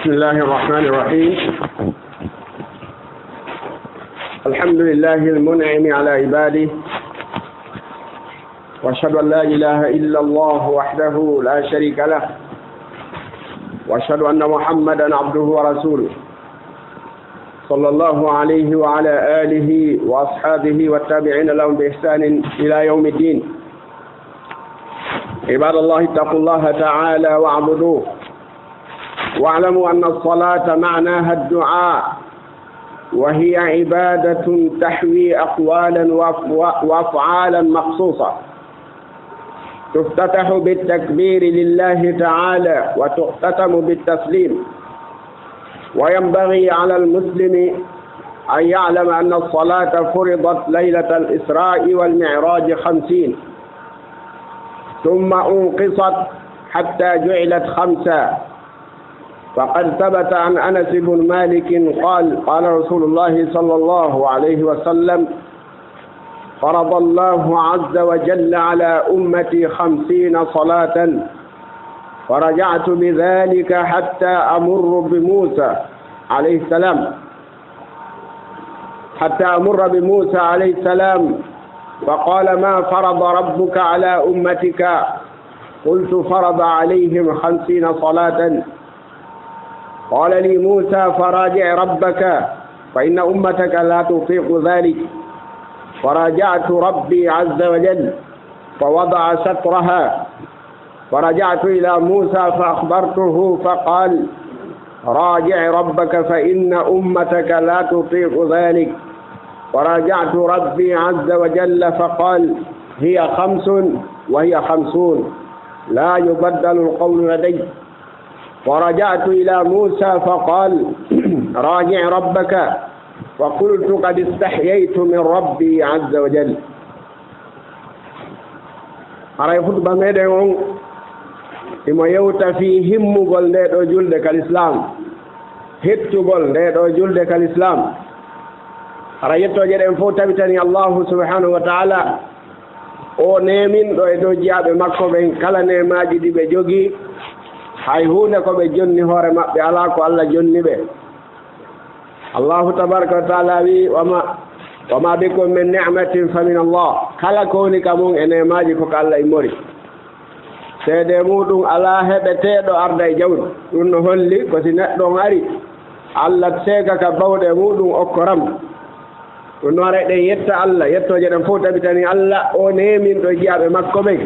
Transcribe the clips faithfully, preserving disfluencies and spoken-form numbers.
بسم الله الرحمن الرحيم. الحمد لله المنعم على عباده، وأشهد أن لا إله إلا الله وحده لا شريك له، وأشهد أن محمدا عبده ورسوله، صلى الله عليه وعلى آله وأصحابه والتابعين لهم بإحسان إلى يوم الدين. عباد الله، اتقوا الله تعالى واعبدوه، واعلموا أن الصلاة معناها الدعاء، وهي عبادة تحوي أقوالا وأف-، وأفعالا مخصوصة، تفتتح بالتكبير لله تعالى وتختتم بالتسليم. وينبغي على المسلم أن يعلم أن الصلاة فرضت ليلة الإسراء والمعراج خمسين، ثم أنقصت حتى جعلت خمسا، فقد ثبت عن أنس بن مالك قال: قال رسول الله صلى الله عليه وسلم: فرض الله عز وجل على أمتي خمسين صلاة، فرجعت بذلك حتى أمر بموسى عليه السلام، حتى أمر بموسى عليه السلام، فقال: ما فرض ربك على أمتك؟ قلت: فرض عليهم خمسين صلاة. قال لي موسى: فراجع ربك، فإن أمتك لا تطيق ذلك. فراجعت ربي عز وجل، فوضع شطرها، فرجعت إلى موسى فأخبرته فقال: راجع ربك فإن أمتك لا تطيق ذلك. فراجعت ربي عز وجل فقال: هي خمس وهي خمسون، لا يبدل القول لدي. ورجعت إلى موسى فقال: راجع ربك، فقلت: قد استحييت من ربي عز وجل. Haray hutuba meɗen on imo yewta fii himmugol nde ɗo julde ka lislaam, hettugol nde ɗo julde ka lislaam. Hara yettooje ɗen fow tabitani Allaahu subhaanahu wa taala, o neeminɗo e dow jiyaaɓe makko ɓen kala neemaaji ɗi ɓe jogii, hay huunde ko ɓe jonni hoore maɓɓe alaa, ko Alla jonni ɓe. Allaahu tabaaraka wa taala wi: "Wa ma, wa ma bikum min ni'matin fa min Allah." Kala ko woni ka mon e neemaaji ko ka Alla immori. Seede muuɗum alaa heɓeteeɗo arda e jawdi. Ɗum no holli ko si neɗɗo on ari, Alla seeka ka bawɗe muuɗum okkoram. Ɗum no ara eɗen yetta Alla, yettooje ɗen fow tabitani Alla, o neeminɗo jiyaaɓe makko ɓen.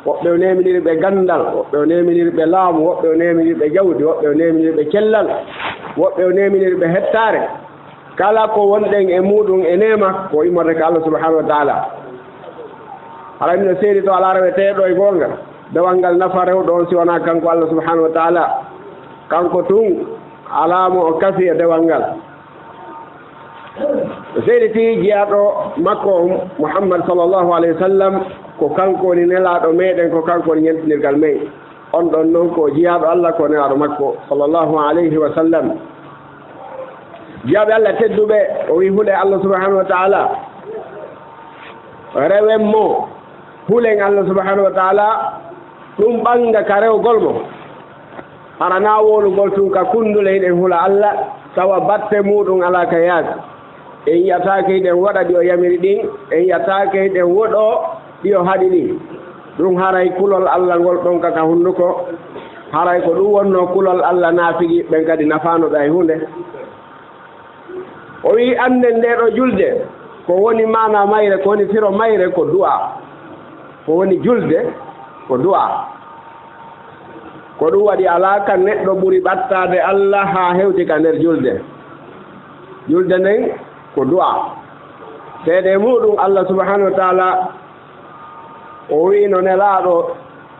Woɓɓe o neeminiri ɓe ganndal, woɓɓe o neeminiri ɓe laamu, woɓɓe o neeminiri ɓe jawdi, woɓɓe o neeminiri ɓe cellal, woɓɓe o neeminiri ɓe hettaare. Kala ko wonɗen e muuɗum e neema, ko immorde ka Alla subhaanahu wa taala. Hara mino seedi to alaa reweteeɗo e goonga, dewal ngal nafa rewɗo on si wanaa kanko Alla subhaanahu wa taala. Kanko tun alaa mo o kafi e dewal ngal. Seedi ti jiyaaɗo makko on, Muhammad sallallahu alayhi wa sallam, ko kanko woni nelaaɗo meɗen, ko kanko woni ñentinirgal men. On ɗon non ko jiyaaɗo Alla, ko nelaaɗo makko, sallallahu alayhi wa sallam. Jiyaaɓe Alla tedduɓe, o wi: "Hulee Alla subhaanahu wa taala, rewen mo, hulen Alla subhaanahu wa taala, ɗum ɓannga ka rewgol mo." Hara naa wowlugol tun ka kunndule hiɗen hula Alla, tawa batte muuɗum alaa ka yaasi. En yi'ataake hiɗen waɗa ɗi o yamiri ɗin, en yi'ataake hiɗen woɗoo ɗi o haɗi ɗin. Ɗum haray kulol Alla ngol ɗon ka ka hunnduko, haray ko ɗum wonnoo kulol Alla naafigi ɓen kadi nafaano ɓe hay huunde. O wi'i, annden ndee ɗoo julde, ko woni maana mayre, ko woni firo mayre, ko du'a. Ko woni julde, ko du'a. Ko ɗum waɗi alaa ka neɗɗo ɓuri ɓattaade Alla haa hewti ka nder julde. Julde nden ko du'a. Seede muuɗum Alla subhaanahu wa taala o wi'ino Nelaaɗo,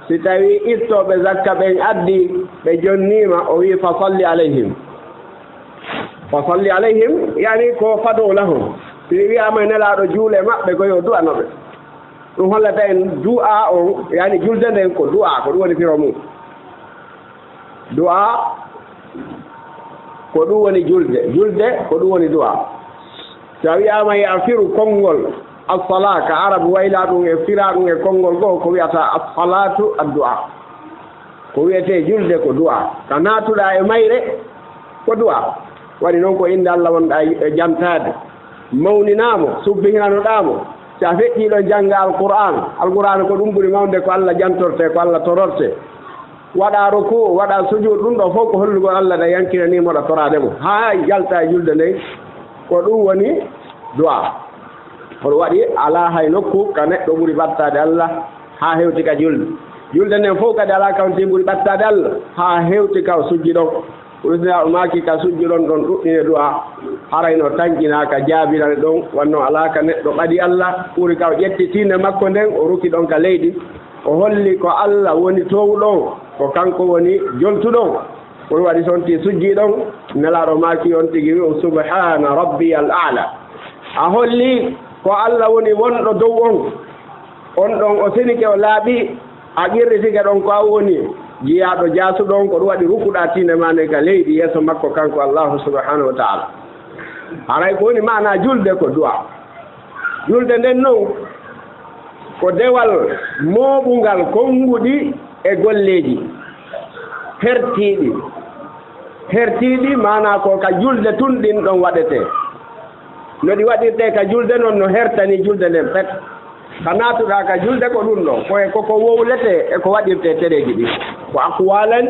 si tawii ittooɓe zakka ɓen addii, ɓe jonniima, o wi'i, "Fa salli alayhim." "Fa salli alayhim," yani ko "fad'u lahum." Si wi'aama e Nelaaɗo, "Juule maɓɓe," ko yo du'ano ɓe. Ɗum hollata en du'a on, yani julde nden ko du'a, ko ɗum woni firo mum. Du'a ko ɗum woni julde. Julde ko ɗum woni du'a. So a wi'aama yo a firu konngol as-salaa ka Arab, wayla ɗum e fira ɗum e konngol goo, ko wi'ata as-salaatu addu'a. Ko wiyetee julde ko du'a. Ka naatuɗaa e mayre ko du'a. Waɗi noon ko innde Allah wonɗaa e jantaade. Mawninaa mo, subbihinanoɗaa mo. Si a feƴƴii ɗoon jannga Alqur'aan, Alqur'aan ko ɗum ɓuri mawnde ko Allah jantortee, ko Allah torortee. Waɗaa rukuu, waɗaa sujuud, ɗum ɗoo fof ko hollugol Allah ɗa yankinanii mo, ɗa toraade mo. Haa yalta e julde nden, ko ɗum woni du'a. Hono waɗi alaa hay nokku ka neɗɗo ɓuri ɓattaade Allah haa hewti ka julde. Julde nden fof kadi alaa ka wonti ɓuri ɓattaade Allah haa hewti ka o sujji ɗon. Ko wisnaa o maaki ka sujji ɗon ɗon ɗuɗɗine du'a, haray no tanƴinaa ka jaabirani ɗon, wanno alaa ka neɗɗo ɓadi Allah ɓuri ka o ƴetti tiinde makko nden, o ruki ɗon ka leydi. O holli ko Allah woni toowuɗo on, ko kanko woni joltuɗo on. Ɗum waɗi so on tigi sujjii ɗon, Nelaaɗo maaki on tigi wi'u, "Subhaana rabbiyal a'la." A holli ko Allah woni wonɗo dow on. On ɗon o senike, o laaɓi, a qirritike ɗon ko a woni jiyaaɗo jaasuɗo on, ko ɗum waɗi rukuɗaa tiinde maa nden ka leydi yeeso makko kanko Allahu subhaanahu wa ta'ala. Haray ko woni maanaa julde ko du'a. Julde nden non ko dewal mooɓungal konnguɗi e golleeji hertiiɗi. Hertiiɗi maanaa ko ka julde tun ɗin ɗon waɗetee. No ɗi waɗirtee ka julde non no hertanii julde nden pet. Ka naatuɗaa ka julde ko ɗum ɗon, ko e koko wowletee e ko waɗirtee tereeji ɗin. Ko aqwalan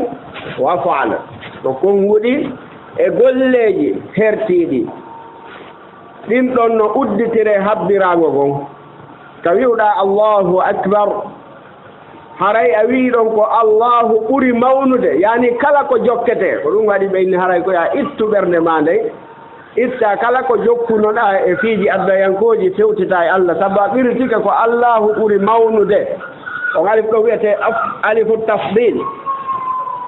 wa af'alan. Ko konnguɗi e golleeji hertiiɗi. Ɗin ɗon no udditiree habbiraango ngon. Ka wi'uɗaa Allahu Akbar, haray a wi'i ɗon ko Allahu ɓuri mawnude, yaani kala ko jokketee. Ko ɗum waɗi ɓe inni haray ko yo a ittu ɓernde maa nden. Itta kala ko jokkunoɗaa e fiiji addayankooji fewtitaa e Allah, sabu a qirritike ko Allahu ɓuri mawnude. On alif ɗon wi'etee af-, alifu tafdil.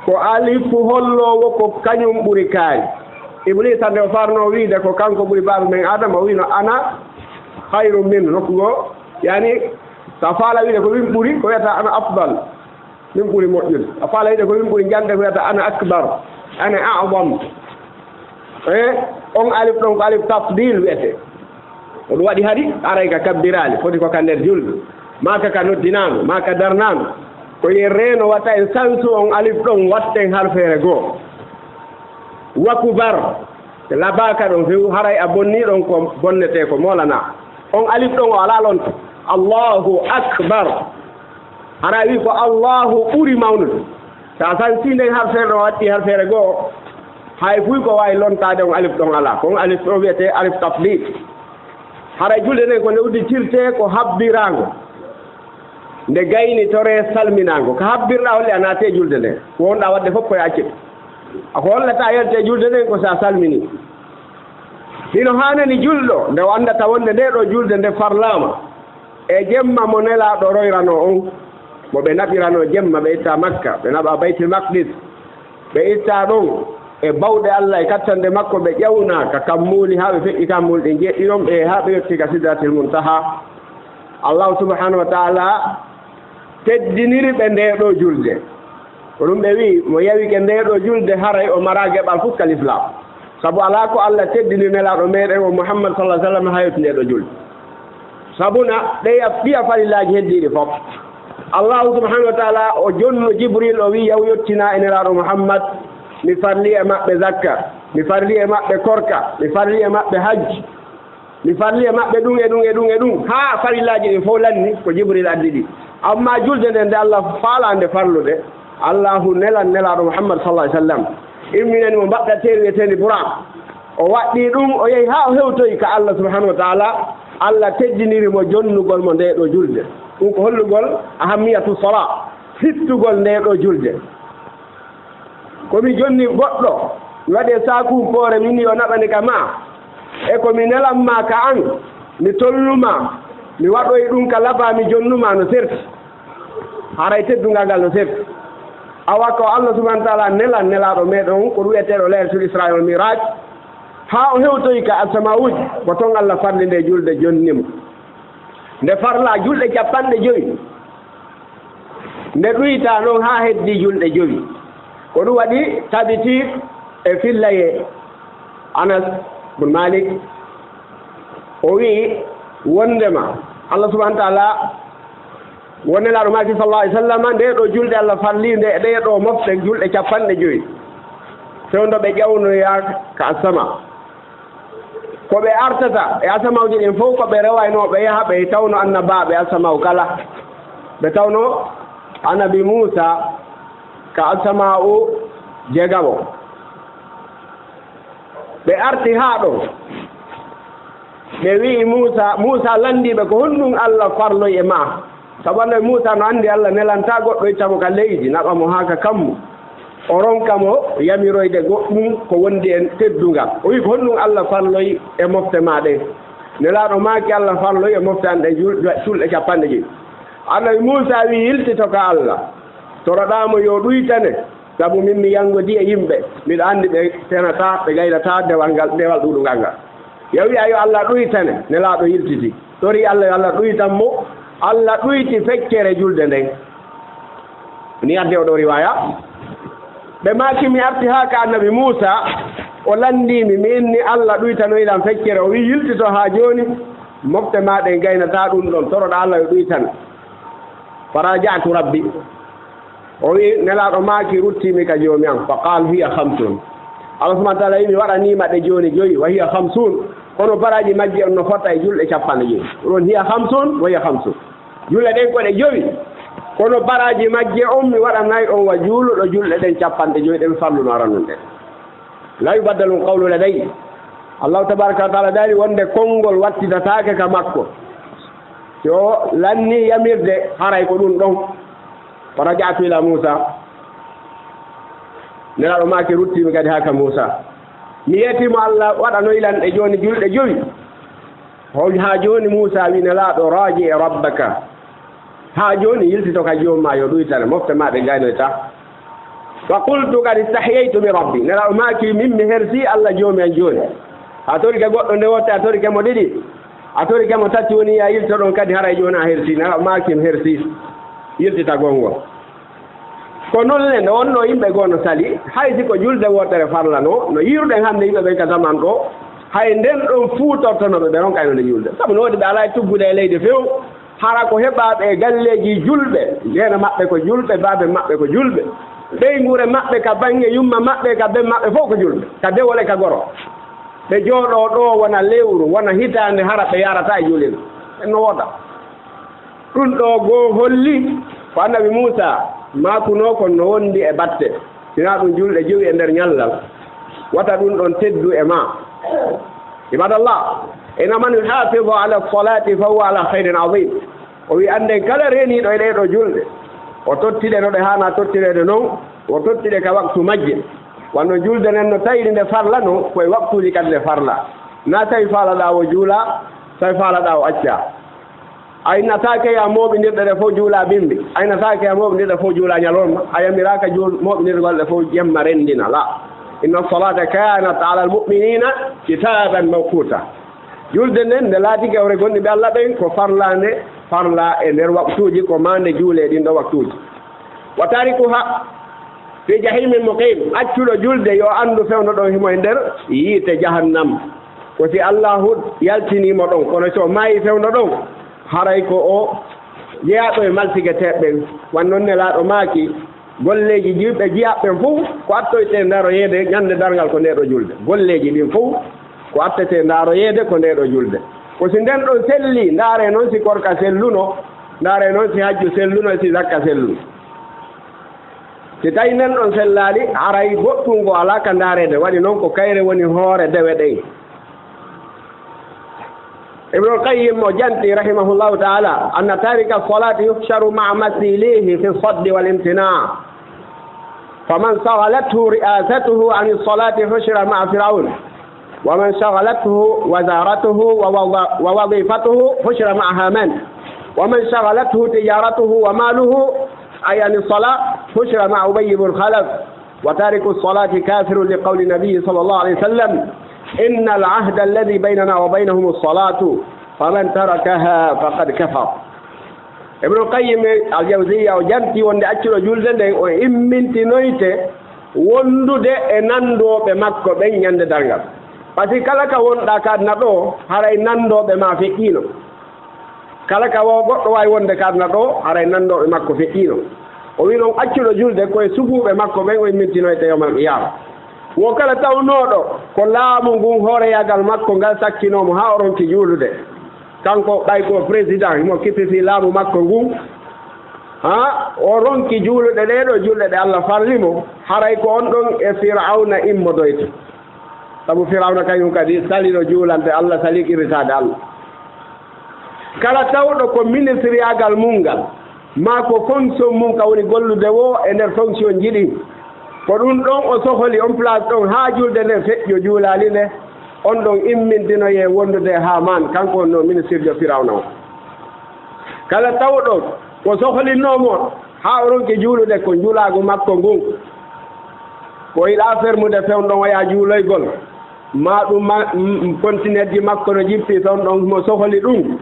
Ko alifu holloowo ko kañum ɓuri kaari. Ibliisa nde o farnoo wiide ko kanko ɓuri baaba men Aadama, o wiino, "Ana khayrun minhu." Nokku goo, yaani, so a faalaa wiide ko min ɓuri, ko wiyata ana afdal. Min ɓuri moƴƴude. A faalaa wiide ko min ɓuri jaŋde, ko wiyata ana akbar, ana a'zam. Eh, on alif ɗon ko alif tafdil wiyetee. Ko ɗum waɗi hari aray ka kabbiraali, foti ko ka nder julde, maa ka ka noddinaango, maa ka darnaango. Ko yen reeno wata en sansu on alif ɗon, watten harfeere goo. Wakubar, labaaka ɗon few, haray a bonnii ɗon ko bonnetee ko moolanaa. On alif ɗon o alaa lonto. Allahu akbar. Hara wi ko Allahu ɓuri mawnude. Sa sansi nden harfeere ɗon, a watti harfeere goo, hay fuy ko waawi lontaade on alif ɗon alaa. Ko on alif ɗon wiyetee alif tafdil. Haray julde nden ko nde udditirtee ko habbiraango. Nde gaynitoree salminaango. Ka habbirɗaa holli a naatee julde nden. Ko wonɗaa waɗde fof ko yo accit. A ko hollata yaltee julde nden ko sa salminii. Hino haanani julɗo nde o anndata wonde ndee ɗoo julde nde farlaama. E jemma mo Nelaaɗo royranoo on, mo ɓe naɓiranoo jemma, ɓe itta Makka, ɓe naɓa Baytul Maqdis, ɓe itta ɗon e bawɗe Allah e kattanɗe makko, ɓe ƴawna ka kammuuli haa ɓe feƴƴi kammuuli ɗin jeeɗiɗon, ɓe haa ɓe yotti ka Sidratil Muntaha. Allahu subhanahu wa ta'ala teddiniri ɓe ndee ɗoo julde. Ko ɗum ɓe wi'i, mo yawike ndee ɗoo julde, haray o maraa geɓal fof ka lislaam. Sabu alaa ko Allah teddini Nelaaɗo meɗen o Muhammad sallallahu alaihi wasallam haa yawti ndee ɗoo julde. Sabuna ɗe ya-, ɗiya farillaaji heddiiɗi fof. Allahu subhanahu wa ta'ala o jonno Jibril, o wi'i, "Yaw yottinaa e Nelaaɗo Muhammad, mi farli e maɓɓe zakka, mi farli e maɓɓe korka, mi farli e maɓɓe hajj." Mi farli e maɓɓe ɗum e ɗum e ɗum e ɗum, haa farillaaji ɗin fof lanni ko Jibril addi ɗi. Ammaa julde nden nde Allah faalaa nde farlude, Allahu nelan Nelaaɗo Muhammad sallallahu alaihi wasallam. Imminani mo mbaɗɗa teeru wiyeteendi Buraaq. O waɗɗii ɗum, o yehi haa o hewtoyi ka Allah subhanahu wa ta'ala. Allah teddiniri mo jonnugol mo ndee ɗoo julde. Ɗum ko hollugol ahammiyatu salaa, hittugol ndee ɗoo julde. Ko mi jonni goɗɗo, mi waɗi e saaku poore, min yo naɓani ka maa. E ko mi nelan maa ka an, mi tolnu maa, mi waɗoyi ɗum ka labaa, mi jonnu maa no serti. Haray teddungal ngal no serti. Awa ko Allah subhanahu wa ta'ala nelan Nelaaɗo meɗen on, ko ɗum wi'eteeɗo Laylatul Israa wal Mi'raaj, haa o hewtoyi ka asamawuuji, ko ton Allah farli nde julde jonni mo. Nde farlaa julɗe cappanɗe jowi. Nde ɗuyta noon haa heddi julɗe jowi. Ko ɗum waɗi tabiti e fillayee Anas bun Malik. O wi'i wondema Allah subhanahu wa ta'ala Won Nelaaɗo maaki, sallallahu alaihi wasallam, nde ɗo julɗe Allah farli nde, ɗe ɗo mofte julɗe capanɗe joyi. Fewndo ɓe ƴawnoya ka asama. Ko ɓe artata e asamawji ɗin fof, ko ɓe rewayno ɓe yaha ɓe tawno annabaaɓe asamaw kala. Ɓe tawno Annabi Muusa ka asama'u jeegaɓo. Ɓe arti haa ɗo. Ɓe wi'i Muusa, Muusa lanndii ɓe, "Ko honɗum Allah farloyi e ma?" Sabu Annabi Muusa no anndi Allah nelantaa goɗɗo itta mo ka leydi, naɓa mo haa ka kammu. O ronka mo yamiroyde goɗɗum ko wondi e teddungal. O wi'i, "Ko honɗum Allah farloyi e mofte ma ɗen?" Nelaaɗo maaki, "Allah farloyi e mofte an ɗen jul-, julɗe capanɗe joyi." Annabi Muusa wi'i, "Yiltito ka Allah. Toroɗaa mo yo ɗuytane. Sabu min mi yanngodi e yimɓe. Miɗo anndi ɓe senataa, ɓe gaynataa dewal ngal, dewal ɗuuɗungal ngal." Yo wi'a yo Allah ɗuytane, Nelaaɗo yiltiti. Tori Allah yo Allah ɗuytan mo. Allah ɗuyti feccere julde nden. Ni adde o ɗo riwaya. Ɓe maaki, "Mi arti haa ka Annabi Muusa, o lanndii mi, mi inni Allah ɗuytanoyi lan feccere." O wi'i, "Yiltito haa jooni, mofte ma ɗen gaynataa ɗum ɗon, toroɗaa Allah yo ɗuytan." Faraja'tu Rabbi. O wi'i, Nelaaɗo maaki, "Ruttii mi ka Joomi an." Fa qaal, "Hiya khamsun." Allah subhanahu wa ta'ala wi'i, "Mi waɗanii ma ɗe jooni joyi, wa hiya khamsun. Kono baraaji majje on no fota e julɗe capanɗe joyi." Ɗum woni hiya khamsun, wa hiya khamsun. Julɗe ɗen ko ɗe jowi. Kono baraaji majje on mi waɗanay on wa juuluɗo julɗe ɗen capanɗe joyi ɗen farluno aranun ɗen. "La yubaddalu qawlu ladayya." Allahu tabaraka wa ta'ala daali wonde konngol wattitataake ka makko. Si o lanni yamirde, haray ko ɗum ɗon. Wa raja'tu ila Muusa. Nelaaɗo maaki, "Ruttii mi kadi haa ka Muusa. Mi yeetii mo Allah waɗanoyi lan ɗe jooni julɗe jowi." Hol haa jooni Muusa wi Nelaaɗo, "Raji' rabbaka." Haa jooni yiltito ka Joomi ma yo ɗuytane, mofte ma ɗe gaynoyta. Fa qultu qad istahyaytu min Rabbi. Nelaaɗo maaki, "Min mi hersi Allah Joomi an jooni. A torike goɗɗo nde wotte, a torike mo ɗiɗi, a torike mo tati, woni ya yilto ɗon kadi, haray jooni a hersi." Nelaaɗo maaki, "Mi hersi yiltitagol ngol." Ko non le nde wonno yimɓe goo no sali, hay si ko julde wootere farlano, no yiiruɗen hannde yimɓe ɓen ka zaman ɗo, hay nden ɗon fuutortono ɓe, ɓe ronkayno nde julde. Sabu no woodi ɓe alaa e tuggude e leydi few, hara ko heɓaaɓe e galleeji julɓe, jeena maɓɓe ko julɓe, baabe maɓɓe ko julɓe, ɓeynguure maɓɓe ka baŋŋe yumma maɓɓe, ka ben maɓɓe fof ko julɓe, ka dewol e ka goro. Ɓe jooɗoo ɗo wona lewru, wona hitaande, hara ɓe yarataa e juulirde. No wooda. Ɗum ɗoo goo holli ko Annabi Muusa maakunoo kon no wondi e batte. Sinaa ɗum julɗe jowi e nder ñallal, wata ɗum ɗon teddu e maa. Ibadallah, inna man yuhafizu ala salati fa huwa ala khairin azim. O wi, annden kala reeniiɗo e ɗee ɗoo julɗe, o tottiɗe no ɗe haanaa tottireede non, o tottiɗe ka waktu majje. Wano julde nden no tawiri nde farla non, ko e waktuuji kadi nde farla. Na tawi faalaɗaa o juula, tawi faalaɗaa o acca. A innataake ya mooɓindirɗe ɗe fof juula bimbi. A innataake ya mooɓindirɗe fof juula ñalorma. A yamiraaka juul-, mooɓindirgol ɗe fof jemma renndina. La. Inna salata kanat ala al mu'minina kitaban mawquta. Julde nden nde laatike hoore gonɗi ɓe Allah ɓen ko farlaande, farla e nder waktuuji, ko maa nde juulee ɗin ɗo waktuuji. Wa tarikuha fi jahimin muqim. Accuɗo julde yo anndu fewndo ɗon himo e nder yiite jahannam. Ko si Allahu yaltinii mo ɗon, kono si o maayi fewndo ɗon, haray ko o jeyaaɗo e malsigeteeɓe ɓen. Wan non Nelaaɗo maaki, golleeji jiwɓe jiyaaɓe ɓen fof, ko attoytee ndaroyeede ñande darngal ko ndee ɗoo julde. Golleeji ɗin fof, ko attetee ndaroyeede ko ndee ɗoo julde. Ko si nden ɗon selli, ndaaree non si korka selluno, ndaaree non si hajju selluno, si zakka selluno. Si tawi nden ɗon sellaali, haray goɗɗum ko alaa ka ndaareede, waɗi non ko kayre woni hoore dewe ɗen. Ibnul Qayyim o janti, rahimahullahu ta'ala, anna tarika salati yuhsharu ma'a masilihi fi saddi wal imtina'. Faman shaghalathu ri'asatuhu an salati hushira ma'a Fir'aun. ومن شغلته وزارته ووظ-، ووظيفته حشر مع هامان. ومن شغلته تجارته وماله، أي عن الصلاة، حشر مع أبي بن خلف. وتارك الصلاة كافر لقول النبي صلى الله عليه وسلم: إن العهد الذي بيننا وبينهم الصلاة، فمن تركها فقد كفر. Ibnul Qayyim al Jawziyya o janti wonde accuɗo julde nden, o immintinoyte wondude e nanndooɓe makko ɓen ñande darngal. Parce que kala ka wonɗaa ka aduna ɗo, haray nanndooɓe ma feƴƴiino. Kala ka wo goɗɗo waawi wonde ka aduna ɗo, haray nanndooɓe makko feƴƴiino. O wi'i noon accuɗo julde ko e sufuuɓe makko ɓen o immintinoyta yawmal qiyaama. Wo kala tawnooɗo ko laamu ngun hooreyaagal makko ngal sakkinoo mo haa o ronki juulude. Kanko ɓay ko président, himo kippiti laamu makko ngun. Haa o ronki juulude ɗee ɗoo julɗe ɗe Allah farli mo, haray ko on ɗon e Firawna immodoyta. Sabu Firawna kañum kadi saliiɗo juulande Allah, salii qirritaade Allah. Kala tawɗo ko ministriyaagal mum ngal, maa ko fonction mum ka woni gollude woo e nder fonction ji ɗin, ko ɗum ɗon o sohli on place ɗon haa julde nden feƴƴi o juulaali nde, on ɗon immintinoyee wondude e Haamaan, kanko wonnoo ministirjo Firawna on. Kala tawɗo ko sohlinoo mo haa o ronki juulude ko njulaagu makko ngun, ko yiɗaa fermude fewndo on o yaha juuloygol, maa ɗum ma, m-, kontinerji makko no jippi fewndo on mo sohli ɗum,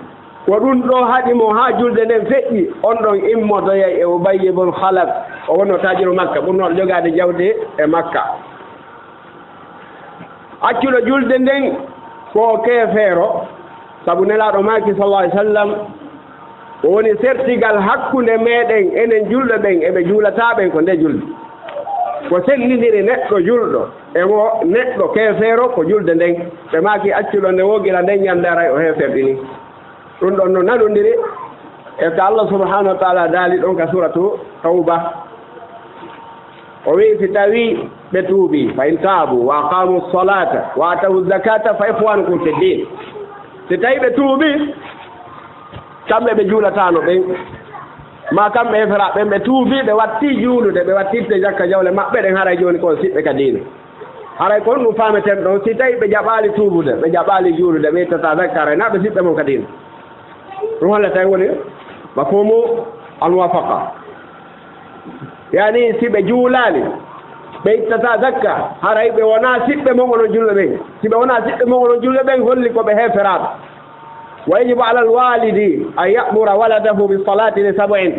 ko ɗum ɗoo haɗi mo haa julde nden feƴƴi, on ɗon immodoyay e Ubayy ibn Khalaf, o wonnoo taajiro Makka, ɓurnooɗo jogaade jawdi e Makka. Accuɗo julde nden ko keefeero, sabu Nelaaɗo maaki, sallallahu alaihi wasallam, ko woni sertigal hakkunde meɗen enen julɓe ɓen e ɓe juulataa ɓen ko nde julde. Ko senndindiri neɗɗo julɗo e mo neɗɗo keefeero ko julde nden. Ɓe maaki accuɗo nde woo gila nden ñannde aray o heeferɗini. Ɗum ɗon no nanondiri e ko Allah subhanahu wa ta'ala daali ɗon ka suuratu Tawba. O wi'i, si tawii ɓe tuubii, fa in taabu wa aqamu salata wa atawu zakata fa ikhwanukum fi din. Si tawii ɓe tuubii, kamɓe ɓe juulataano ɓen, maa kamɓe heeferaa ɓen, ɓe tuubii, ɓe wattii juulude, ɓe wattitte jakka jawle maɓɓe ɗen, haray jooni ko on siɓɓe ka diina. Haray ko honɗum faameten ɗon? Si tawii ɓe jaɓaali tuubude, ɓe jaɓaali juulude, ɓe ittataa zakka, haray naa ɓe siɓɓe mon ka diina. Ɗum hollata en woni mafhumu al-muwafaqa. Yaani, si ɓe juulaali, ɓe ittataa zakka, haray ɓe wonaa siɓɓe mon onon julɓe ɓen. Si ɓe wonaa siɓɓe mon onon julɓe ɓen, holli ko ɓe heeferaaɓe. Wa yajibu alal waalidi an ya'mura waladahu bis salati li sab'in.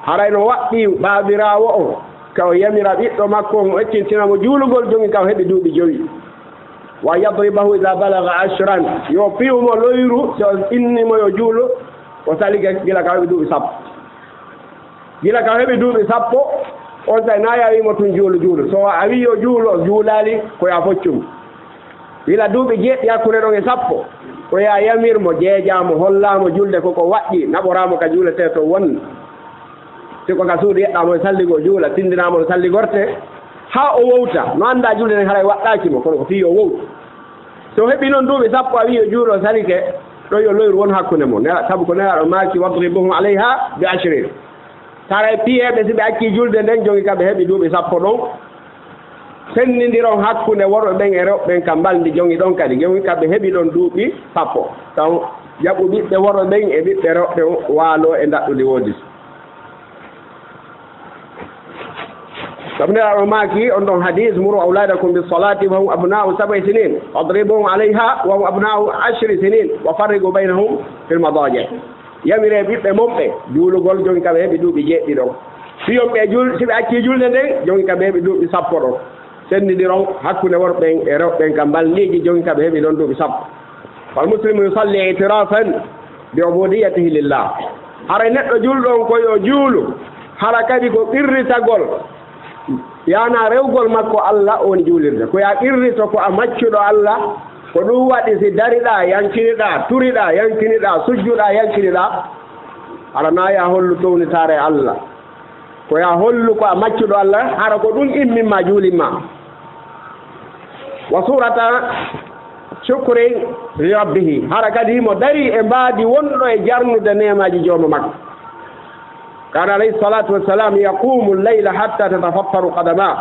Haray no waɗɗii baabiraawo on ka o yamira ɓiɗɗo makko on, o ekkintina mo juulugol jooni ka o heɓi duuɓi jowi. Wa yadribahu idha balagha ashran. Yo piyu mo loyru, si o inni mo yo juulu, o salike gila ka o heɓi duuɓi sappo. Gila ka o heɓi duuɓi sappo, on saa'i naa yo a wi'i mo tun juulu, juulu. So a wi'i yo juulu, o juulaali, ko yo a foccu mo. Gila duuɓi jeeɗiɗi hakkunde ɗon e sappo, ko yo a yamir mo, jeejaa mo, hollaa mo julde ko ko waɗɗii, naɓoraa mo ka juuletee to won. Si ko ka suudu yeɗɗaa mo e salligo juula, tinndinaa mo no salligortee, haa o wowta, no anndaa julde nden haray waɗɗaaki mo, kono ko fii yo wowtu. So heɓii non duuɓi sappo, a wi'i yo juulu, o salike, ɗon yo loyru won hakkunde mon. Nela-, sabu ko Nelaaɗo maaki, "Wadribuhum alayha bi ashrin." Haray piyeeɓe, si ɓe accii julde nden, jooni ka ɓe heɓi duuɓi sappo ɗon, senndindiron hakkunde worɓe ɓen e rewɓe ɓen ka mbalndi, jooni ɗon kadi, jooni ka ɓe heɓi ɗon duuɓi sappo. Taw jaɓu ɓiɓɓe worɓe ɓen e ɓiɓɓe rewɓe waaloo e ndaɗɗudi woodi. Sabu Nelaaɗo maaki on ɗon hadiis, "Muru awladakum bis salati wa hum abna'u sab'i sinin, wadribuhum alayha wa hum abna'u ashri sinin, wa farriqu baynahum fil madaji." Yamiree ɓiɓɓe mon ɓe juulugol, jooni ka ɓe heɓi duuɓi jeeɗiɗi ɗon. Si on ɓe juul-, si ɓe accii julde nden, jooni ka ɓe heɓi duuɓi sappo ɗon. Senndindiron hakkunde worɓe ɓen e rewɓe ɓen ka mbalndiiji, jooni ka ɓe heɓi ɗon duuɓi sappo. Fal muslimu yusalli i'tirafan bi ubudiyyatihi lillah. Haray neɗɗo julɗo on ko yo juulu, hara kadi ko qirritagol, yaana rewgol makko Allah on juulirde. Ko yo a qirrito ko a maccuɗo Allah, ko ɗum waɗi si dariɗaa, yankiniɗaa, turiɗaa, yankiniɗaa, sujjuɗaa, yankiniɗaa, hara naa yo a hollu townitaare Allah. Ko yo a hollu ko a maccuɗo Allah, hara ko ɗum immin ma, juulin ma. Wa surata shukrin li rabbihi. Hara kadi mo darii e mbaadi wonɗo e jarnude neemaaji Joomi makko. Kana alayhi salatu wassalam yaqumu al-layla hatta tatafattaru qadamah.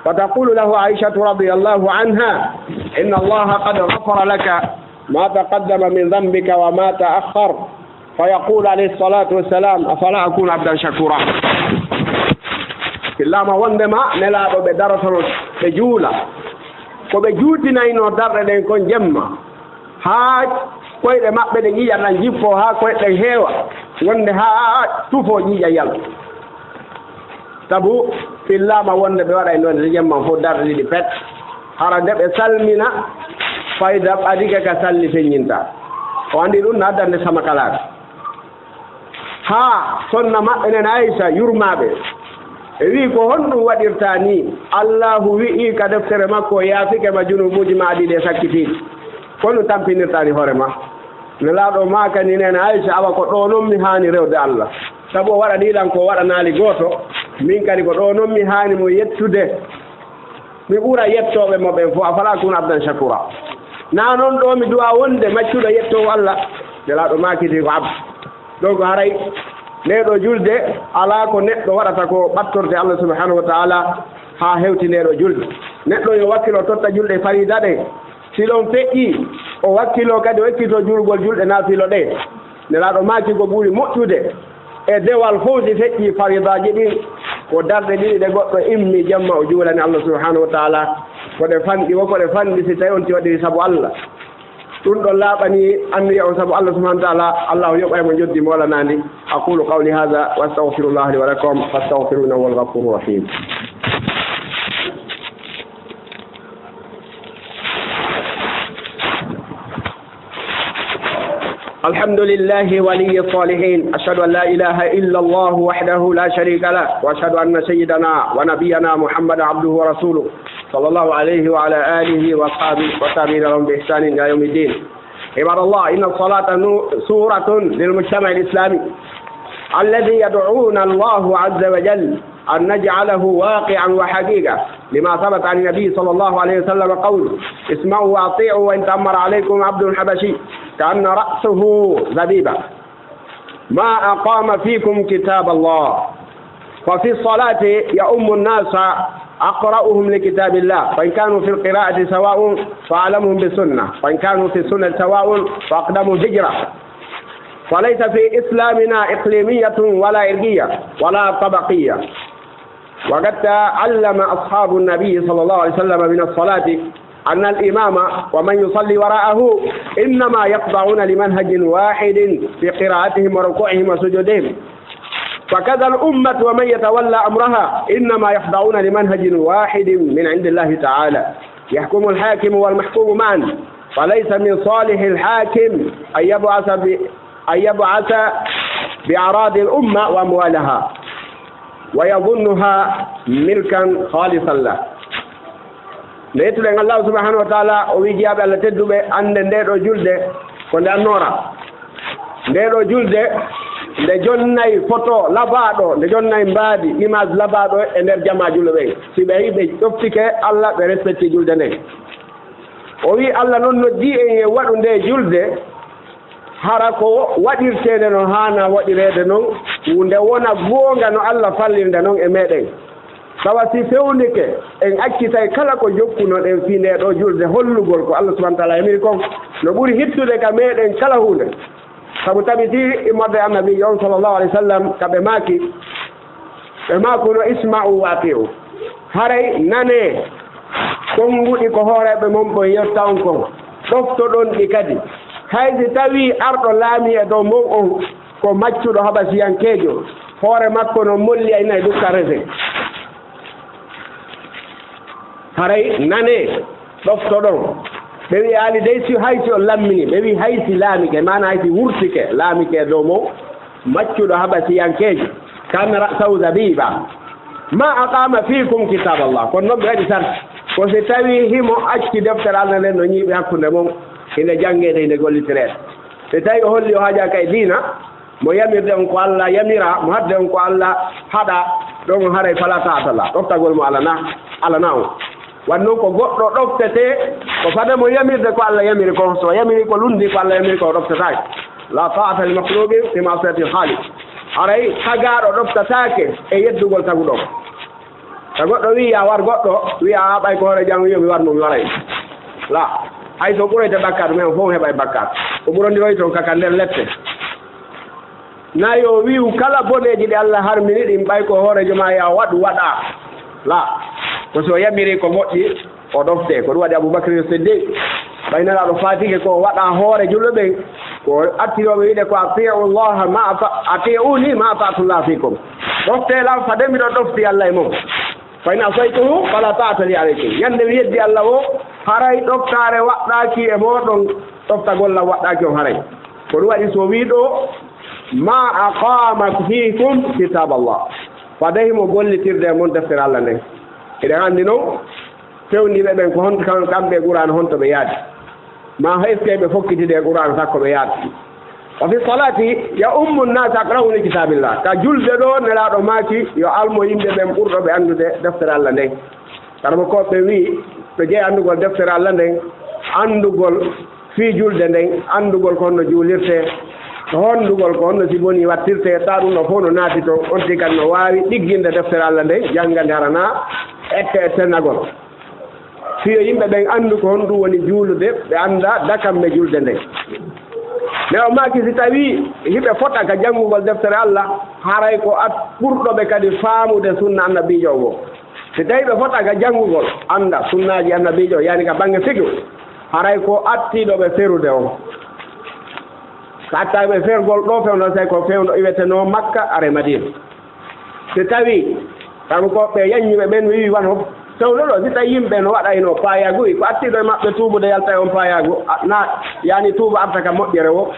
Fa taqulu lahu Aishatu radiyallahu anha, "Inna Allaha qad ghafara laka ma taqaddama min dhanbika wa ma ta'akhkhar." Fa yaqulu alayhi salatu wassalam, "Afala akunu abdan shakura?" Fillaama wondema Nelaaɗo ɓe darotono ɓe juula. Ko ɓe juutinaynoo darɗe ɗen kon jemma, haa koyɗe maɓɓe ɗe ƴiiƴan ɗan jippoo, haa koyɗe ɗen heewa, wonde haa tufoo ƴiiƴan yalta. Sabu fillaama wonde ɓe waɗay noon e jemma fof darɗe ɗiɗi pet. Hara nde ɓe salmina, fayda ɓadike ka salli feññinta. O anndi ɗum na addande sama kalaaka. Haa sonna maɓɓe nen Aysa yurmaa ɓe. E wi'i, "Ko honɗum waɗirtaa nii? Allaahu wi'ii ka deftere makko, o yaafike ma junuubuuji maa ɗi ɗe sakkitiiɗi. Ko honɗum tampinirtaa ni hoore maa?" Nelaaɗo maakani nen Aysa, "Awa ko ɗoo non mi haani rewde Allah. Sabu o waɗanii lan ko o waɗanaali gooto. Min kadi ko ɗoo non mi haani mo yettude. Mi ɓura yettooɓe mo ɓen fof. Afalaa akunu abdan shakura. Naa non ɗoo mi du'aa wonde maccuɗo yettoowo Allah?" Nelaaɗo maakiti ko abd. Donc haray nde ɗoo julde alaa ko neɗɗo waɗata ko ɓattorde Allah subhanahu wa ta'ala haa hewti nde ɗoo julde. Neɗɗo yo wakkilo totta julɗe fariida ɗen. Si ɗon feƴƴii, o wakkilo kadi o ekkito julgol julɗe naafilo ɗe. Nelaaɗo maaki ko ɓuri moƴƴude e dewal fof si feƴƴii fariidaaji ɗin ko darɗe ɗiɗi ɗe goɗɗo immi jamma o juulani Allah subhanahu wa ta'ala. Ko ɗe fanɗi wo, ko ɗe fanɗi si tawi on ti waɗiri sabu Allah. Ɗum ɗon laaɓani anniya on sabu Allah subhanahu wa ta'ala, Allah yoɓay mo njoddi moolanaandi. أقول قولي هذا وأستغفر الله لي ولكم فاستغفروه إنه هو الغفور الرحيم. الحمد لله ولي الصالحين. أشهد أن لا إله إلا الله وحده لا شريك له، وأشهد أن سيدنا ونبينا محمدا عبده ورسوله، صلى الله عليه وعلى آله وأصحابه والتابعين لهم بإحسان إلى يوم الدين. عباد الله، إن الصلاة نو-، صورة للمجتمع الإسلامي الذي يدعونا الله عز وجل أن نجعله واقعا وحقيقة، لما ثبت عن النبي صلى الله عليه وسلم قوله: "اسمعوا وأطيعوا وإن تأمر عليكم عبد حبشي كأن رأسه زبيبة". ما أقام فيكم كتاب الله، ففي الصلاة يؤم الناس أقرأهم لكتاب الله، فإن كانوا في القراءة سواء فأعلمهم بالسنة، فإن كانوا في السنة سواء فأقدمهم هجرة، فليس في إسلامنا إقليمية ولا عرقية ولا طبقية. وقد تعلم أصحاب النبي صلى الله عليه وسلم من الصلاة أن الإمام ومن يصلي وراءه إنما يخضعون لمنهج واحد في قراءتهم وركوعهم وسجودهم، فكذا الأمة ومن يتولى أمرها إنما يخضعون لمنهج واحد من عند الله تعالى، يحكم الحاكم والمحكوم معا، فليس من صالح الحاكم أن يبعث ب-، أن يبعث بأعراض الأمة وأموالها ويظنها ملكا خالصا له. Nde yettuɗen Allahu subhanahu wa ta'ala, o wi'i jiyaaɓe Allah tedduɓe, annde nde ɗoo julde ko nde annoora. Nde ɗoo julde nde jonnay foto labaaɗo, nde jonnay mbaadi, image labaaɗo e nder jamaa julɓe ɓen. Si ɓe, ɓe ɗoftike Allah, ɓe respecti julde nden. O wi'i Allah non noddii en e waɗu nde julde, hara ko waɗirteende no haana waɗireede non, nde wona goonga no Allah fallirnde non e meɗen. Tawa si fewnike, en accitay kala ko jokkunoɗen fii nde ɗoo julde, hollugol ko Allah subhanahu wa ta'ala yamiri kon, no ɓuri hittude ka meɗen kala huunde. Sabu tabitii immorde Annabiijo on sallallahu alayhi wa sallam, ka ɓe maaki, ɓe maakuno: "Isma'u wa ati'u." Haray nanee, konnguɗi ko hooreeɓe mon ɓon yotta on kon, ɗoftoɗon ɗi kadi. Hay si tawii arɗo laamii e dow mon on ko maccuɗo habasiyankeejo, hoore makko no molli, a inay dukka rese. Haray nanee, ɗoftoɗon. Ɓe wi'i: "Ali dey, si hay si on lammini?" Ɓe wi'i: "Hay si laamike, maana hay si wurtike, laamike dow mo maccuɗo habasiyankeejo, كأن رأسه زبيبة. ما أقام فيكم كتاب الله." Kono non ɓe waɗi sarti. Ko si tawii himo acci deftere Allah nden no ñiiɓi hakkunde mon, hinde janngeede, hinde gollitireede. Si tawii o holli o haajaaka e diina, mo yamirde on ko Allah yamira, mo haɗde on ko Allah haɗa, ɗon haray فلا طاعة له. Ɗoftagol mo alana, alana on. Wan non ko goɗɗo ɗoftetee, ko fade mo yamirde ko Allah yamiri kon. So yamiri ko lundi ko Allah yamiri ko, o ɗoftataake. لا طاعة لمخلوق في معصية الخالق. Haray tagaaɗo ɗoftataake e yeddugol taguɗo. So goɗɗo wi'i, "Yaa war goɗɗo," wi'a, "Aa, ɓay ko hoore jam wi'i mi war mo, mi waray." La. Hay so ɓuroyta bakkaat, men fof heɓay bakkaat. Ko ɓurondiroy toon kaka nder lette. Na yo wi'u kala boneeji ɗi Allah harmini ɗin, ɓay ko hooreejo ma yaa waɗu, waɗaa. La. Ko si o yamiri ko moƴƴi, o ɗoftee. Ko ɗum waɗi Abubakri Siddiq, ɓay Nelaaɗo faatike ko o waɗa hoore julɓe ɓen, ko o artirooɓe wi'de ko: "أطيعوا الله ما أط-، أطيعوني ما أطعت الله فيكم." Ɗoftee lan fade miɗo ɗofti Allah e mon. "فإن عصيته فلا طاعة لي عليكم." Ñande mi yeddi Allah o, haray ɗoftaare waɗɗaaki e mooɗon, ɗoftagol lan waɗɗaaki on haray. Ko ɗum waɗi so o wi'i ɗoo, ما أقام فيكم كتاب الله. Fade himo gollitirde e mon deftere Allah nden. Eɗen anndi non, fewndiiɓe ɓen ko honto kam-, kamɓe e Qur'aana honto ɓe yaadi. Ma est-ce que ɓe fokkitide e Qur'aana sakko ɓe yaadi. وفي الصلاة يؤم الناس أقرأهم لكتاب الله. Ka julde ɗo, Nelaaɗo maaki, yo almo yimɓe ɓen ɓurɗo ɓe anndude deftere Allah nden. Kadi mo ko ɓe wi'i, to jeyi anndugol deftere Allah nden, anndugol fii julde nden, anndugol ko honno juulirtee, honndugol ko honno si bonii wattirtee, taa ɗum ɗo fof no naati ton, on tigi kadi no waawi ɗigginde deftere Allah nden, janngande hara naa ette ettennagol. Fii yo yimɓe ɓen anndu ko honɗum woni juulude, ɓe annda dakamme julde nden. Mais o maaki si tawii hiɓe fota ka janngugol deftere Allah, haray ko at ɓurɗo ɓe kadi faamude sunna annabiijo on. Si tawii ɓe fota ka janngugol, annda sunnaaji annabiijo, yani ka bannge fiqhu, haray ko attiiɗo ɓe ferude on. Ko attaaki ɓe fergol ɗo fewndo, tawi ko fewndo iwetenoo Makka are Madiina. Si tawii, kanko ɓe yanñuɓe ɓen wi'i wano fewndo ɗo, si tawii yimɓe no waɗayno paayagu, ko attiiɗo e maɓɓe tuubude yalta e on paayagu, a, na, yani tuuba arta ka moƴƴere wo.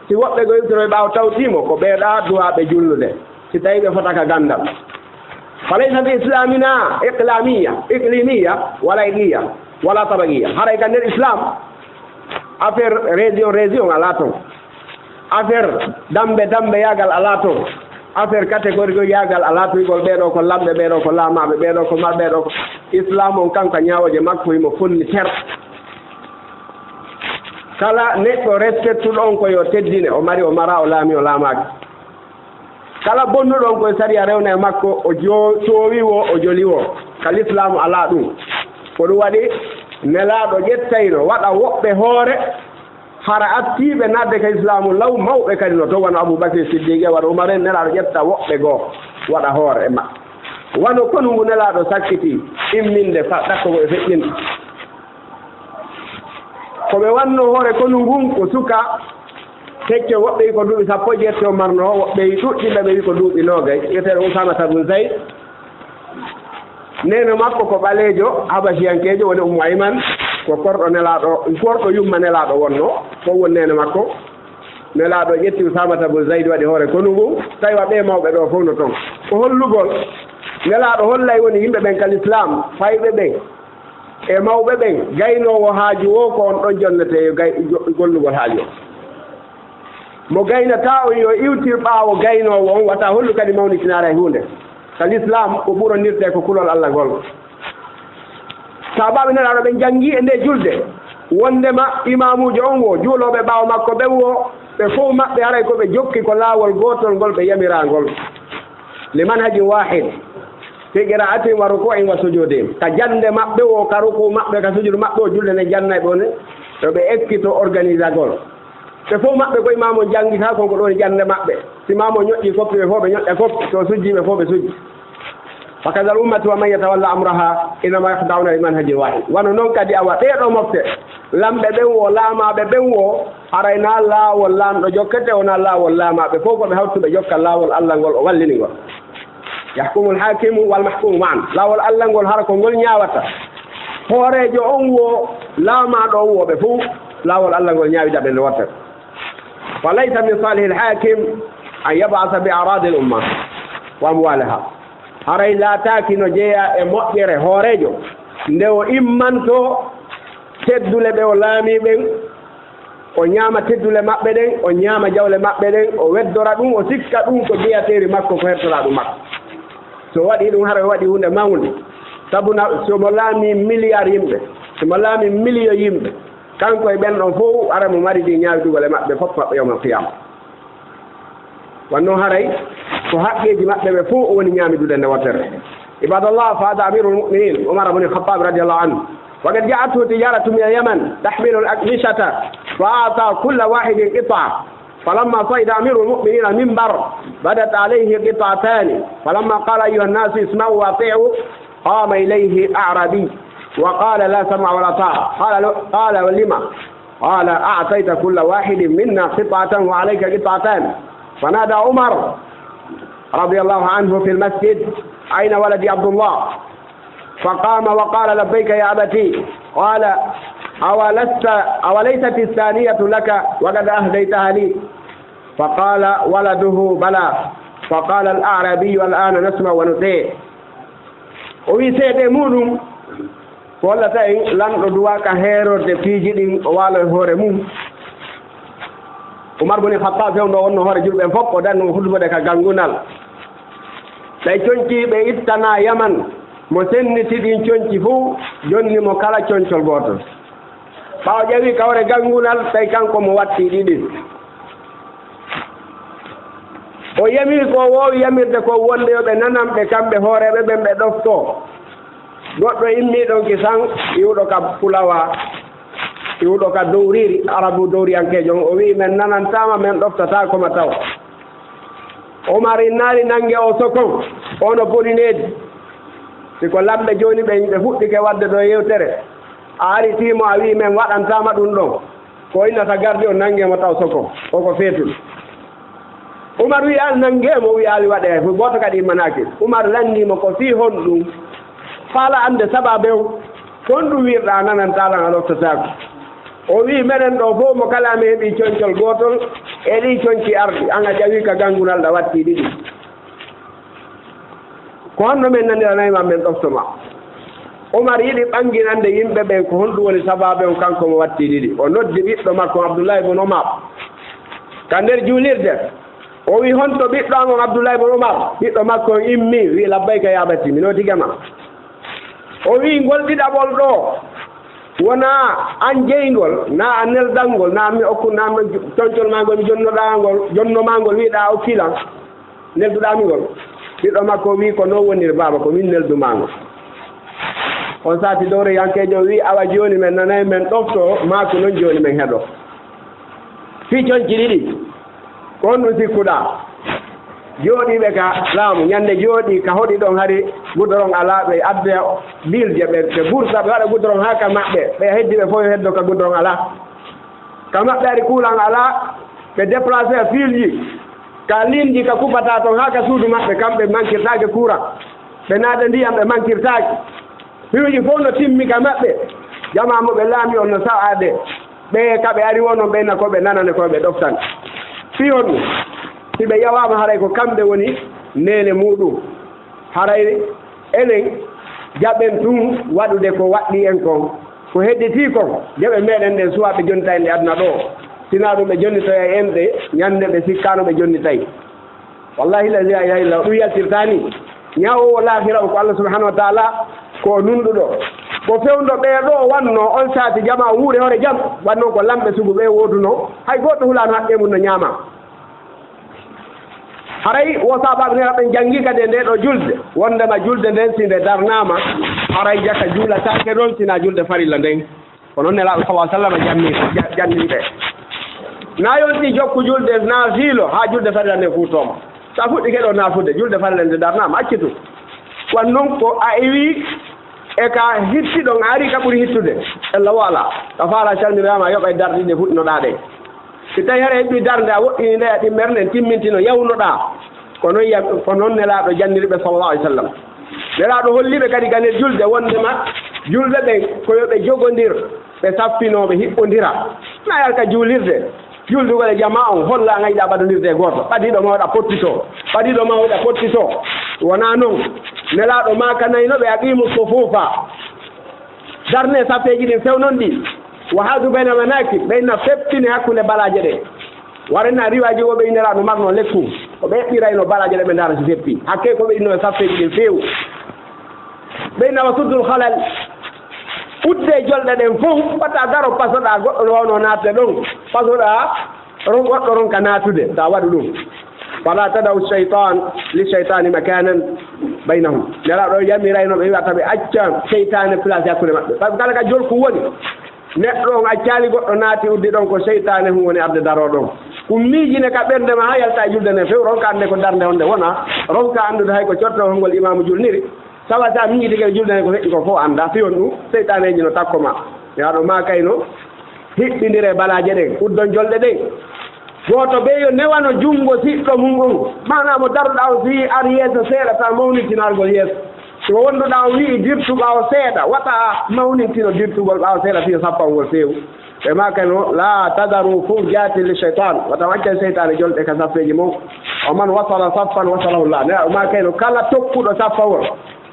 Si woɓɓe goo iwtinoy ɓaawo tawtiimo, ko ɓeeɗa duwaaɓe julnude, si tawii ɓe fota ka ganndal. فليس في إسلامنا إقلامية، إقليمية، ولا إقليمية، ولا طبقية. Haray ka nder Islam, affaire région, région alaa ton. Affaire dambe, dambeyaagal alaa ton. Affaire catégorie yaagal alaa ton. Igol ɓee ɗoo ko lamɓe, ɓee ɗoo ko laamaaɓe, ɓee ɗoo ko mar-, ɓee ɗoo ko. Islam on kanko ñaawooje makko himo fonni ter. Kala neɗɗo respectuɗo on ko yo teddine, o mari, o mara, o laami, o laamaaki. Kala bonnuɗo on ko e sariya rewna e makko, o jo-, toowi wo, o joli wo. Ka lislaamu alaa ɗum. Ko ɗum waɗi Nelaaɗo ƴettayno waɗa woɓɓe hoore, hara attiiɓe naatde ka islaamu law, mawɓe kadi no ton, wano Abuu Bakri Siddiq e wano Umar en, Nelaaɗo ƴetta woɓɓe goo waɗa hoore e maɓɓe. Wano konu ngu Nelaaɗo sakkiti imminde fa ɗakko ko e feƴƴinde. Ko ɓe wanno hoore konu ngun ko suka kecco, woɓɓe wi ko duuɓi sappo e jeetati o marno, woɓɓe wi ɗuɗɗi ɓe wi ko duuɓi noogay, wiyeteeɗo Usaamata bun Zayd. Neene makko ko ɓaleejo, habasiyankeejo, woni Ummu Ayman, ko korɗo Nelaaɗo, korɗo yumma Nelaaɗo wonno, ko woni neene makko. Nelaaɗo ƴetti Usaamata bun Zayd waɗi hoore konu ngun, tawi wa ɓee mawɓe ɗoo fof no ton. Ko hollugol, Nelaaɗo hollay woni yimɓe ɓen ka lislaam, fayɓe ɓen, e mawɓe ɓen, gaynoowo haaju woo ko on ɗon jonnetee yo gay-, jo-, gollugol haaju on. Mo gaynataa on yo iwtir ɓaawo gaynoowo on, wata hollu kadi mawnitinaare e huunde. Ka lislaam ko ɓurondirtee ko kulol Alla ngol. Sahaabaaɓe Nelaaɗo ɓen janngii e ndee julde, wonndema imaamuujo on woo, juulooɓe ɓaawo makko ɓen woo, ɓe fof maɓɓe haray ko ɓe jokki ko laawol gootol ngol ɓe yamiraa ngol. Li manhajin waahid. Fi qira'atihim wa ruku'ihim wa sujudihim. Ka jannde maɓɓe wo, ka ruku maɓɓe, ka sujudu maɓɓe wo, julde nde jannay ɓe woni, yo ɓe ekkito organisagol. Ɓe fof maɓɓe ko imaamu on janngita, kon ko ɗon jannde maɓɓe. Si imaamu on ñoƴƴi koppi, ɓe fof ɓe ñoƴƴa koppi. So sujji, ɓe fof ɓe sujji. Wa kadha al ummatu wa man yatawalla amraha innama yakhda'una li manhajin wahid. Wano non kadi awa ɓee ɗoo mofte, lamɓe ɓen wo, laamaaɓe ɓen wo, haray na laawol laamɗo jokkete, wona laawol laamaaɓe. Fof ko ɓe hawtuɓe jokka laawol Alla ngol o wallini ngol. Yahkumul hakimu wal mahkumu ma'an. Laawol Alla ngol hara ko ngol ñaawata. Hooreejo on wo, laamaaɗo on wo, ɓe fof laawol Alla ngol ñaawida ɓe nde wootere. Wa laysa min salihil hakim an yab'asa bi a'radil umma wa amwaliha. Haray laataaki no jeyaa e moƴƴere hooreejo nde o immanto teddule ɓe o laamii ɓen, o ñaama teddule maɓɓe ɗen, o ñaama jawle maɓɓe ɗen, o weddora ɗum, o sikka ɗum ko jeyateeri makko, ko hertoraa ɗum makko. So waɗii ɗum, hara o waɗii huunde mawnde. Sabu na, so mo laamii miliyaar yimɓe, so mo laamii miliyo yimɓe, kanko e ɓen ɗon fof, hara mo mari ɗi ñaawidugol e maɓɓe fof maɓɓe yawmal qiyaama. Wanno haray ko haqqeeji maɓɓe ɓe fof o woni ñaamidude nde wootere. Ibadallah, fa hada amirul mu'minin Umar ibn al-Khattab radiyallahu anhu. Wa qad ja'athu tijaratun min al-Yaman tahmilu al-aqmishata fa a'ta kulla wahidin qit'a. Falamma sa'ida amirul mu'minin al-minbar badat alayhi qit'atani. Falamma qala ayyuhan nasu isma'u wa ati'u qama ilayhi a'rabi wa qala la sam'a wa la ta'a. Qala, qala lima? قال: أعطيت كل واحد منا قطعة وعليك قطعتان. فنادى عمر رضي الله عنه في المسجد: أين ولدي عبد الله؟ فقام وقال: لبيك يا أبتي. قال: أولست، أوليست الثانية لك وقد أهديتها لي؟ فقال ولده: بلى. فقال الأعرابي: الآن نسمع ونطيع. O wi seede muɗum ko hollata en lanɗo duwaaka heerorde piiji ɗin, o waalo e hoore mum. Umar bun Khattab fewndo wonno hoore julɓe ɓen fof, o darno hutubude ka gangunal. Ɓe conci ɓe ittana Yaman, mo senniti ɗin conci fof, jonni mo kala concol gootol. Ɓaawo ƴawi kawre gangunal, tawi kanko mo watti ɗiɗi. O yami ko o woowi yamirde ko wonde yo ɓe nanan ɓe kamɓe hooreeɓe ɓen ɓe ɗofto. Goɗɗo immi ɗon kisan, iwɗo ka fulawa, iwɗo ka dowriri, Arabu dowriyankeejo on, o wi'i, "Men nanantaama, men ɗoftataako ma taw." Omar innaali nange o sokon, ono boni needi. Si ko lamɓe jooni ɓe, ɓe fuɗɗike waɗde ɗo yewtere, a aritiimo a wi'i, "Men waɗantaama ɗum ɗon." Ko innata gardi on nange mo taw sokon, koko feetul. Umar wi'i, "An nange mo," wi'i, "Ali waɗe hay fof." Gooto kadi immanaaki. Umar lanndii mo ko fii honɗum? Faala annde sabaabe on. Ko honɗum wi'irɗaa nanantaa lan a ɗoftataako? O wi'i, "Menen ɗo fof mo kala mi heɓi concol gootol, e ɗi conci arɗi, an a ƴawi ka gangunal ɗa watti ɗiɗi. Ko honno men naniranay ma men ɗofto ma?" Umar yiɗi ɓanginande yimɓe ɓen ko honɗum woni sabaabe on kanko mo watti ɗiɗi. O noddi ɓiɗɗo makko Abdullahi bun Umar ka nder juulirde. O wi, "Honto ɓiɗɗo an on Abdullahi bun Umar?" Ɓiɗɗo makko on immi, wi, "Labbayka ya abati, mi nootike ma." O wi, "Ngol ɗiɗaɓol ɗo, wonaa an jeyngol, naa a neldangol, naa mi okku, naa mi concol maa ngol, mi jonnoɗaa ngol, jonno maa ngol, wi'ɗaa okkilan." Nelduɗaa mi ngol? Ɓiɗɗo makko wii, "Ko non woniri, baaba, ko min neldu maa ngol." On saati dowreyankeejo wii, "Awa jooni men nanay, men ɗofto, maa ko non jooni men heɗo." Fii conci ɗiɗi, ko honɗum sikkuɗaa? Jooɗiiɓe ka laamu, ñannde jooɗii ka hoɗi ɗon, hari gudoron alaa, ɓe adda biilje, ɓe, ɓe bursa, ɓe waɗa gudoron haa ka maɓɓe, ɓe heddi ɓe fof yo heddo ka gudoron alaa. Ka maɓɓe ari kuuran alaa, ɓe déplacé fiilji, ka liinji ka kubataa ton haa ka suudu maɓɓe, kamɓe mankirtaake kuuran. Ɓe naada ndiyam, ɓe mankirtaake. Piiwuji fof no timmi ka maɓɓe. Jamaa mo ɓe laami on no sa'aade. Ɓe ka ɓe ari wonon ɓe na ko ɓe nanane ko ɓe ɗoftan. Fii honɗum? Si ɓe yawaama haray ko kamɓe woni neene muuɗum. Haray enen jaɓen tun waɗude ko waɗɗii en kon. Ko hedditii kon, geɓe meɗen ɗen suwaa ɓe jonnita en ɗe aduna ɗoo. Sinaa ɗum ɓe jonnitoyay en ɗe ñannde ɓe sikkaano ɓe jonnitay. Wallahi lazi la ilaha illa ɗum yaltirtaani. Ñaawoowo laahira o ko Allah subhanahu wa taala, ko o nunɗuɗo. Ko fewndo ɓee ɗoo wannoo on saati jamaa o wuuri hoore jam, wannoo ko lamɓe sugu ɓee wooduno, hay gooto hulaano haqqee mum no ñaama. Haray wo saabaaɓe nela ɓen janngi kadi e ndee ɗoo julde, wonndema julde nden si nde darnaama, haray jaka juulataake ɗon sinaa julde farilla nden. Ko non Nelaaɗo sallallahu alaihi wasallam janni, ja-, janni ɓe. Na yonti jokku julde naafiilo haa julde farilla nden fuutooma. So a fuɗɗike ɗo naafude, julde farilla nde darnaama, accitu. Wan non ko a iwi e ka hitti ɗon, a ari ka ɓuri hittude. Ella wo alaa. Ka faala calmiraama, a yoɓay darɗe ɗe fuɗɗinoɗaa ɗe. Si tawi hara heɓi darnde, a woɗɗini nde, a ɗimmere nden timmintino, yawnoɗaa. Ko non yam-, ko non Nelaaɗo janniri ɓe, sallallahu alaihi wasallam. Nelaaɗo holli ɓe kadi ganel julde, wondema julɓe ɓen ko yo ɓe jogondir, ɓe saffinoo, ɓe hiɓɓondira. Na yalta juulirde, juuldugol e jamaa on, holla an a yiɗaa ɓadondirde e gooto. Ɓadiiɗo ma waɗa pottitoo, ɓadiiɗo ma waɗa pottitoo. Wonaa non. Nelaaɗo maakanayno ɓe, aqiimu sufuufa. Darne saffeeji ɗin, fewnon ɗi. Wa haadu bayna manakib, ɓe na feppini hakkunde balaaje ɗe. Waɗen na riwaaji wo ɓe inniraaɗo marno lekku. Ko ɓe eɓɓirayno balaaje ɗe ɓe ndaara si feppi. Hakke ko ɓe inno e saffeeji ɗin feewu. Ɓe na wa suddul halal. Udde jolɗe ɗen fof, wata daro pasoɗaa goɗɗo no wawno naatde ɗon. Pasoɗaa ron goɗɗo ronka naatude, ta waɗu ɗum. Fala tadaw shaytan li shaytani makanan baynahum. Nelaaɗo yamirayno ɓe, wi'ata ɓe acca seytaane place hakkunde maɓɓe. Sabu kala ka jolku woni, neɗɗo on accaali goɗɗo naati uddi ɗon, ko seytaane hun woni arde daroo ɗon. Ko miijine ka ɓernde ma haa yalta e julde nde few, ronka annde ko darnde honde wona, ronka anndude hay ko cortewol hongol imaamu julniri. Tawa sa miijitike e julde nde ko feƴƴi ko fof annda, fiyon ɗum, seytaneeji no takko ma. Nelaaɗo maakayno, hiɓɓindire balaaje ɗen, uddon jolɗe ɗen. Gooto ɓe yo newano junngo siɗɗo mum on. Maanaa mo daruɗaa on, si ari yeeso seeɗa, ta mawnintinargol yeeso. Si ko wonduɗaa on wi'i dirtu ɓaawo seeɗa, wata mawnintino dirtugol ɓaawo seeɗa, fiyo sappangol feewu. Ɓe maakayno, "La tadaru furjatin li shaytan." Wata on acca seytaane jolɗe ka saffeeji mum. "Wa man wasala saffan wasalahu Allah." Ne, o maakayno, kala tokkuɗo saffawol,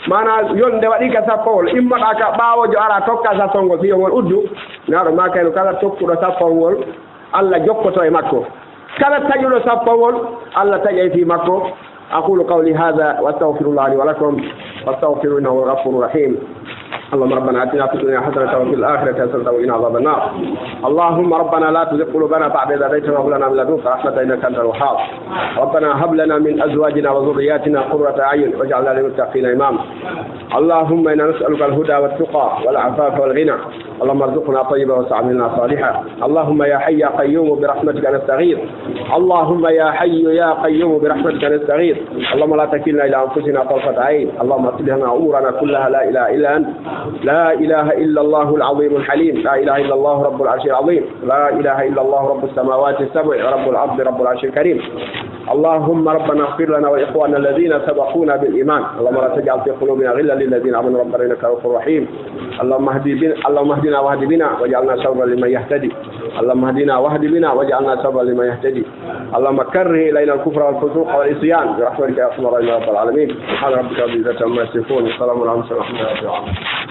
maanaa yolnde waɗi ka saffawol, immoɗaa ka ɓaawojo ara tokka saffawol ngol, fii yo ngol uddu. Naaɗo maakayno, kala tokkuɗo saffawol, Allah jokkoto e makko. Kala taƴuɗo sappawol, Allah taƴay fii makko. أقول قولي هذا وأستغفر الله لي ولكم، فاستغفروه إنه هو الغفور الرحيم. اللهم ربنا آتنا في الدنيا حسنة وفي الآخرة حسنة وقنا عذاب النار. اللهم ربنا لا تزغ قلوبنا بعد إذ هديتنا وهب لنا من لدنك رحمة إنك أنت الوهاب. ربنا هب لنا من أزواجنا وذرياتنا قرة أعين واجعلنا للمتقين إماما. اللهم إنا نسألك الهدى والتقى والعفاف والغنى. اللهم ارزقنا طيبا وعملنا صالحا. اللهم يا حي يا قيوم برحمتك نستغيث. اللهم يا حي يا قيوم برحمتك نستغيث. اللهم لا تكلنا إلى أنفسنا طرفة عين. اللهم أصلح لنا أمورنا كلها لا إله إلا أنت. لا إله إلا الله العظيم الحليم. لا إله إلا الله رب العرش العظيم. لا إله إلا الله رب السماوات السبع ورب الأرض رب العرش الكريم. اللهم ربنا اغفر لنا ولإخواننا الذين سبقونا بالإيمان. اللهم لا تجعل في قلوبنا غلا للذين آمنوا ربنا إنك رؤوف رحيم. اللهم اهد بنا، اللهم اهدنا واهد بنا واجعلنا سببا لمن يهتدي. اللهم اهدنا واهد بنا واجعلنا سببا لمن يهتدي. اللهم كره إلينا الكفر والفسوق والعصيان برحمتك يا أرحم الراحمين يا رب العالمين. سبحان ربك رب العزة عما يصفون، وسلام على المرسلين والحمد لله رب العالمين.